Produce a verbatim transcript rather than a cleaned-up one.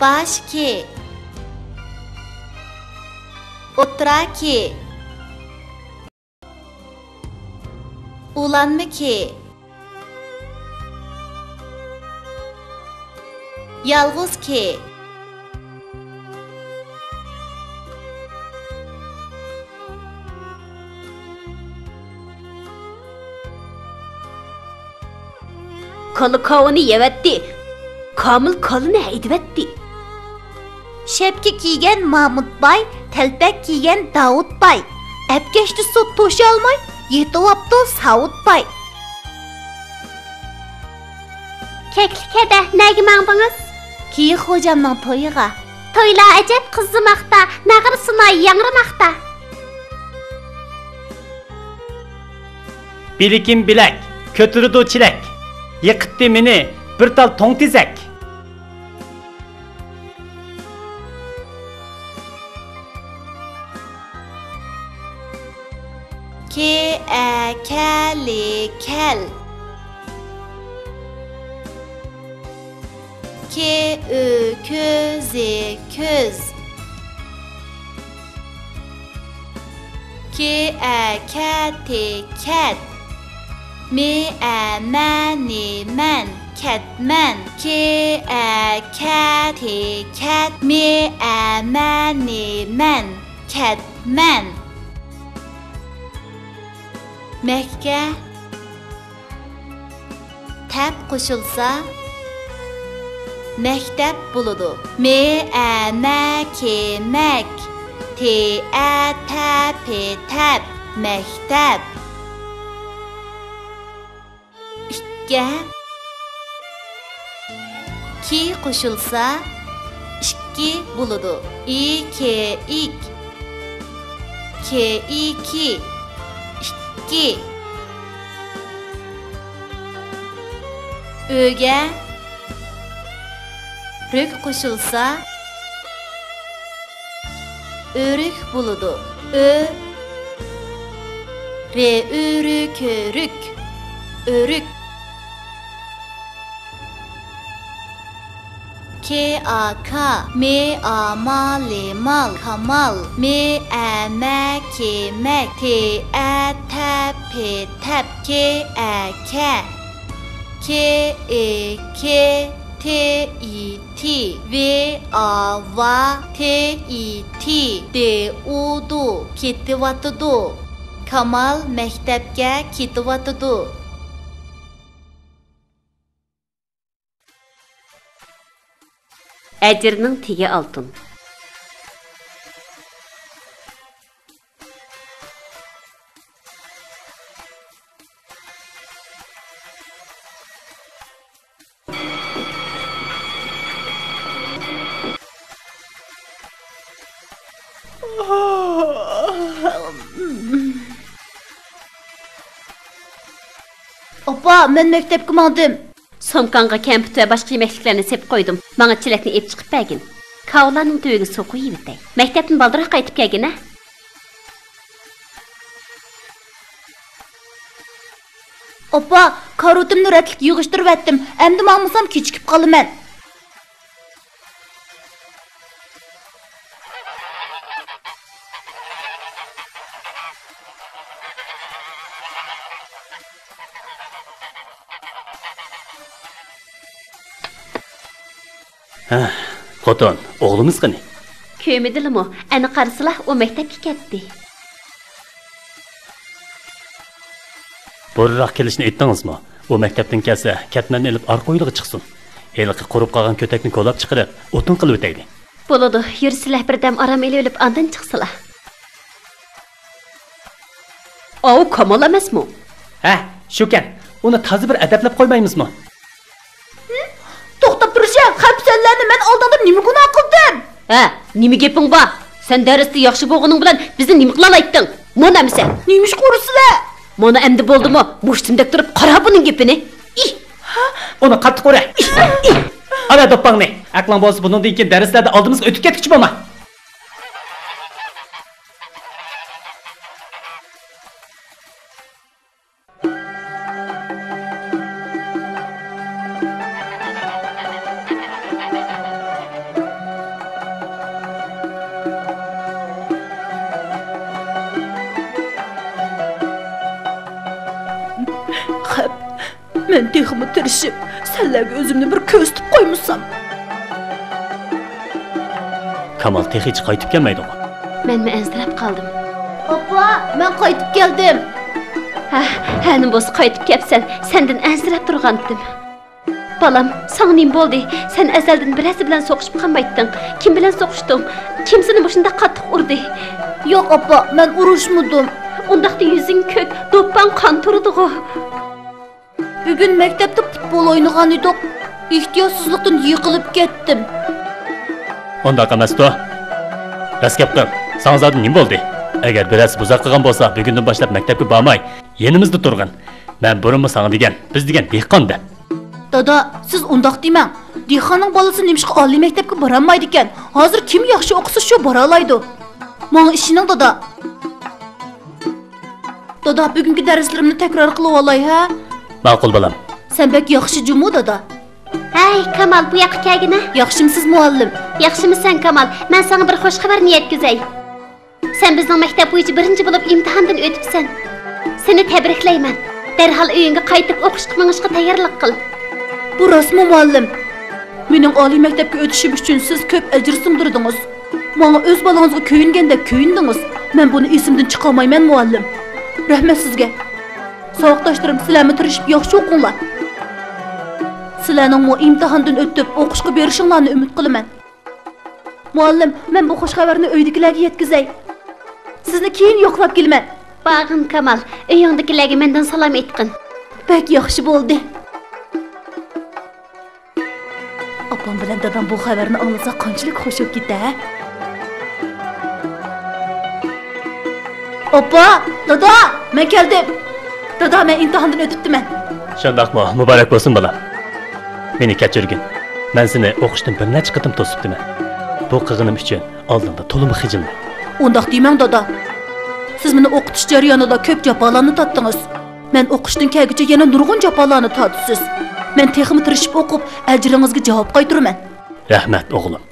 باش كى. ئوتتۇرا كى. ئۇلانما كى. يالغۇز كى. كالا كاۋىنى يەۋەتتى، كامىل كالىنى ھەيدىۋەتتى. شەپكە كىيگەن مامۇت باي، تەلپەك كىيگەن داۋۇت باي. ئەپكەشتە سوت توشالماي، يېتىۋاپتۇ ساۋۇت باي. كەكلىك ھەدە، نەگە ماڭدىڭىز؟ كېيىك خوجامنىڭ تويىغا. تويلار ئەجەب قىزىماقتا، ناغرا سۇناي ياڭرىماقتا. بىلىكىم بىلەك، كۆتۈرىدۇ چېلەك. يىقىتتى مېنى بىر تال توڭ تېزەك. كې، ئە، كە، لې، كەل. كې، ئۆ، كۆ، زې، كۆز. كې، ئە، كە، تې، كەت. مې، ئە، مە، نې، مەن، كەتمەن. كې، ئە، كە، تې، كەت. مې، ئە، مە، نې، مەن، كەتمەن. مەككە. تەپ قوشۇلسا، مەكتەپ بولىدۇ. مې، ئە، مە، كې، مەك. تې، ئە، تە، پې، تەپ. مەكتەپ. ئىككە. كى قوشۇلسا، ئىككى بولىدۇ. ئى، كې، ئىك. كې، ئى، كى. ئىككى. ئۆگە رۆك قوشۇلسا، ئۆرۈك بولىدۇ. ئۆ، رې، ئۆ، رۆ، كۆ، رۈك. ئۆرۈك. كې، ئا، كا. مې، ئا، ما، لې، مال. كامال. مې، ئە، مە، كې، مەك. تې، ئە، تە، پې، تەپ. كې، ئە، كە. كې، ئې، كې. تې، ئى، تى. ۋې، ئا، ۋا. تې، ئى، تى. دې، ئۇ، دۇ. كېتىۋاتىدۇ. كامال مەكتەپكە كېتىۋاتىدۇ. ئەجىرنىڭ تېگى ئالتۇن. ئاپا، مەن مەكتەپكە ماڭدىم. سومكاڭغا كەمپۈت ۋە باشقا يېمەكلىكلەرنى سېپىپ قويدۇم. ماڭا چېلەكنى ئېلىپ چىقىپ بەرگىن. كاۋىلارنىڭ تۈۋىگە سۇ قۇيۇۋېتەي. مەكتەپتىن بالدۇرراق قايتىپ كەلگىن، ھە؟ ئاپا، كارىۋىتىمنى رەتلىك يىغىشتۇرۇۋەتتىم. ئەمدى ماڭمىسام كېچىكىپ قالىمەن. ھە، خوتۇن، ئوغلىمىز قېنى؟ كۆرمىدىلىمۇ؟ ئەنە قارىسىلا، ئۇ مەكتەپكە كەتتى. بۇرۇنراق كېلىشنى ئېيتتىڭىزمۇ؟ ئۇ مەكتەپتىن كەلسە، كەتمەننى ئېلىپ ئارقا ھويلىغا چىقسۇن. ھېلىقى قۇرۇپ قالغان كۆتەكنى كولاپ چىقىرىپ، ئوتۇن قىلىۋېتەيلى. بولىدۇ، يۈرسىلە، بىردەم ئارام ئېلىۋېلىپ ئاندىن چىقسىلا. ئاۋۇ كامال ئەمەسمۇ؟ ھە، شۇكەن. ئۇنى تازا بىر ئەدەپلەپ قويمايمىزمۇ؟ توختاپ تۇرۇشە، خەپسەنلەرنى مەن ئالدىڭدا نېمە گۇناھ قىلدىم؟ ھە، نېمە گېپىڭ بار؟ سەن دەرستە ياخشى بولغىنىڭ بىلەن بىزنى نېمە قىلالايتتىڭ؟ مانا ئەمىسە. نېمىشقا ئۇرىسىلە؟ مانا ئەمدى بولدىمۇ؟ مۇشۇ سىمدەك تۇرۇپ قارا بۇنىڭ گېپىنى. ئىھ! ئۇنى قاتتىق ئۇرە. ئىھ! ئىھ! ئالا دوپپاڭنى. ئەقلىڭ بولسا بۇنىڭدىن كېيىن دەرسلەردە ئالدىمىزغا ئۆتۈپ كەتكۈچى بولما. خەپ، مەن تېخىمۇ تىرىشىپ، سەنلەرگە ئۆزۈمنى بىر كۆرسىتىپ قويمىسام. كامال تېخىچە قايتىپ كەلمەيدىغۇ؟ مەنمۇ ئەنسىرەپ قالدىم. ئاپا، مەن قايتىپ كەلدىم. ھە، ھە، نېمە بولسا قايتىپ كەپسەن. سەندىن ئەنسىرەپ تۇرغانتىم. بالام، ساڭا نېمە بولدى؟ سەن ئەزەلدىن بىرەرسى بىلەن سوقۇشۇپ قالمايتتىڭ. كىم بىلەن سوقۇشتۇڭ؟ كىم سېنى مۇشۇنداق قاتتىق ئۇردى؟ ياق، ئاپا، مەن ئۇرۇشمىدىم. ئۇنداقتا يۈزۈڭ كۆك، دوپپاڭ قان تۇرىدىغۇ. بۈگۈن مەكتەپتە پۇتبول ئوينىغان ئىدۇق. ئېھتىياتسىزلىقتىن يىقىلىپ كەتتىم. ئۇنداق ئەمەستۇ. راست گەپ قىل. ساڭا زادى نېمە بولدى؟ ئەگەر بىرەرسى بۇزار قىلغان بولسا، بۈگۈندىن باشلاپ مەكتەپكە بارماي، يېنىمىزدا تۇرغىن. مەن بۇرۇنمۇ ساڭا دېگەن، بىز دېگەن دېھقان دەپ. دادا، سىز ئۇنداق دېمەڭ. دېھقاننىڭ بالىسى نېمىشقا ئالىي مەكتەپكە بارالمايدىكەن؟ ھازىر كىم ياخشى ئوقۇسا، شۇ بارالايدۇ. ماڭا ئىشىنىڭ، دادا. دادا، بۈگۈنكى دەرسلىرىمنى تەكرار قىلىۋالاي، ھە؟ ماقۇل، بالام. سەن بەك ياخشى جۇمۇ، دادا. ھەي، كامال، بۇ ياققا كەلگىنە. ياخشىمسىز، مۇئەللىم؟ ياخشىمىسەن، كامال؟ مەن ساڭا بىر خۇش خەۋەرنى يەتكۈزەي. سەن بىزنىڭ مەكتەپ بويىچە بىرىنچى بولۇپ ئىمتىھاندىن ئۆتۈپسەن. سېنى تەبرىكلەيمەن. دەرھال ئۆيۈڭگە قايتىپ ئوقۇشقا مېڭىشقا تەييارلىق قىل. بۇ راستمۇ، مۇئەللىم؟ مېنىڭ ئالىي مەكتەپكە ئۆتۈشۈم ئۈچۈن سىز كۆپ ئەجىر سىڭدۈردىڭىز. ماڭا ئۆز بالىڭىزغا كۆيۈنگەندەك كۆيۈندىڭىز. مەن بۇنى ئېسىمدىن چىقارمايمەن، مۇئەللىم. رەھمەت سىزگە. ساۋاقداشلىرىم، سىلەرمۇ تىرىشىپ ياخشى ئوقۇڭلار. سىلەرنىڭمۇ ئىمتىھاندىن ئۆتۈپ ئوقۇشقا بېرىشىڭلارنى ئۈمىد قىلىمەن. مۇئەللىم، مەن بۇ خۇش خەۋەرنى ئۆيدىكىلەرگە يەتكۈزەي. سىزنى كېيىن يوقلاپ كېلىمەن. بارغىن كامال، ئۆيۈڭدىكىلەرگە مەندىن سالام ئېيتقىن. بەك ياخشى بولدى. ئاپام بىلەن دادام بۇ خەۋەرنى ئاڭلىسا قانچىلىك خۇش بولۇپ كېتە، ھە؟ ئاپا، دادا، مەن كەلدىم. دادا، مەن ئىمتىھاندىن ئۆتۈپتىمەن. شۇنداقمۇ؟ مۇبارەك بولسۇن، بالام. مېنى كەچۈرگىن. مەن سېنى ئوقۇشتىن بىر نەچچە قېتىم توسۇپتىمەن. بۇ قىلغىنىم ئۈچۈن ئالدىڭدا تولىمۇ خىجىلمەن. ئۇنداق دېمەڭ، دادا. سىز مېنى ئوقۇتۇش جەريانىدا كۆپ جاپالارنى تارتتىڭىز. مەن ئوقۇشتىن كەلگۈچە يەنە نۇرغۇن جاپالارنى تارتىسىز. مەن تېخىمۇ تىرىشىپ ئوقۇپ، ئەجرىڭىزگە جاۋاب قايتۇرىمەن. رەھمەت، ئوغلۇم.